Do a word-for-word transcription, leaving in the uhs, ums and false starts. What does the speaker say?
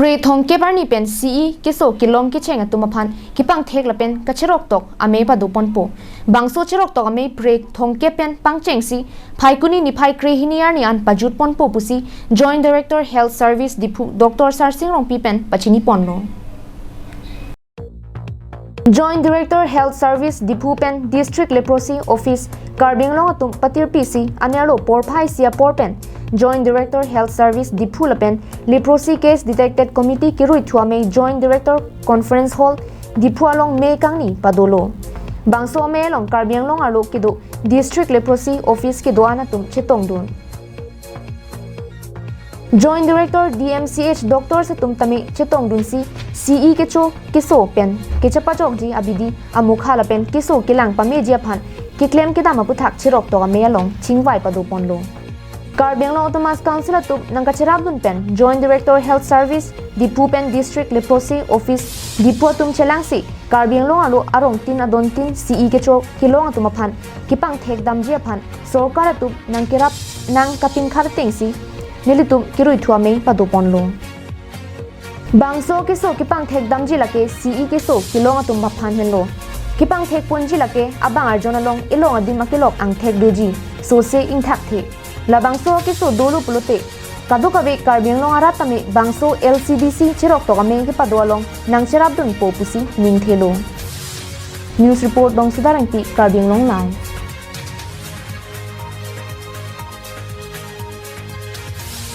Phre thomkep arni pen C E keso kelong kecheng atum aphan kepangthek lapen kacheroktok amei padoponpo. Bangso cheroktok amei phre thomkep pen pangchengsi Phaikuni niphai krehini arni an pajutponpo pusi Joint Director Health Service Diphu Doctor Sarsing Rongpi pen pachiniponlo. Joint Director Health Service Diphu pen District Leprosy Office Karbi Anglong atum patirpisi anerlo porphai isi apor pen Joint Director Health Service Diphu lapen Leprosy Case Detected Committee kiruithu amei Joint Director Conference Hall Diphu along mei kangni padolo. Bangso amei along Karbi Anglong arlo kedo District Leprosy Office kedo-an atum chetongdun. Joint Director D M C H doctors atum tame chetongdunsi C E kecho keso pen kechepajokji abidi amokha lapen keso kelang pameji aphan keklem kedam aputhak cheroktok amei along chingvai padoponlo. Karbi Anglong Autonomous Council atum nangkacherapdun pen Joint Director Health Service Diphu pen District Leprosy Office Diphu atum chelangsi Karbi Anglong arlo arongtin adontin C E kecho kelong atum aphan kepangthek damji aphan sorkar atum nangkerap nangkapinkhat atengsi nelitum kiruithu amei padoponlo. Bangso keso kepangthek damji lake C E keso kelong atum aphan henlo. Kepangthekponji lake abang arjon along elong adim akelok angthek doji, sose ingthakthe. Labangso keso dolo pulote kadokave Karbi Anglong arat tame bangso L C D C cheroktok amei kepado along nangcherapdunpo pusi ningthelo. News report Dongsudar Engti, Karbi Anglong Live.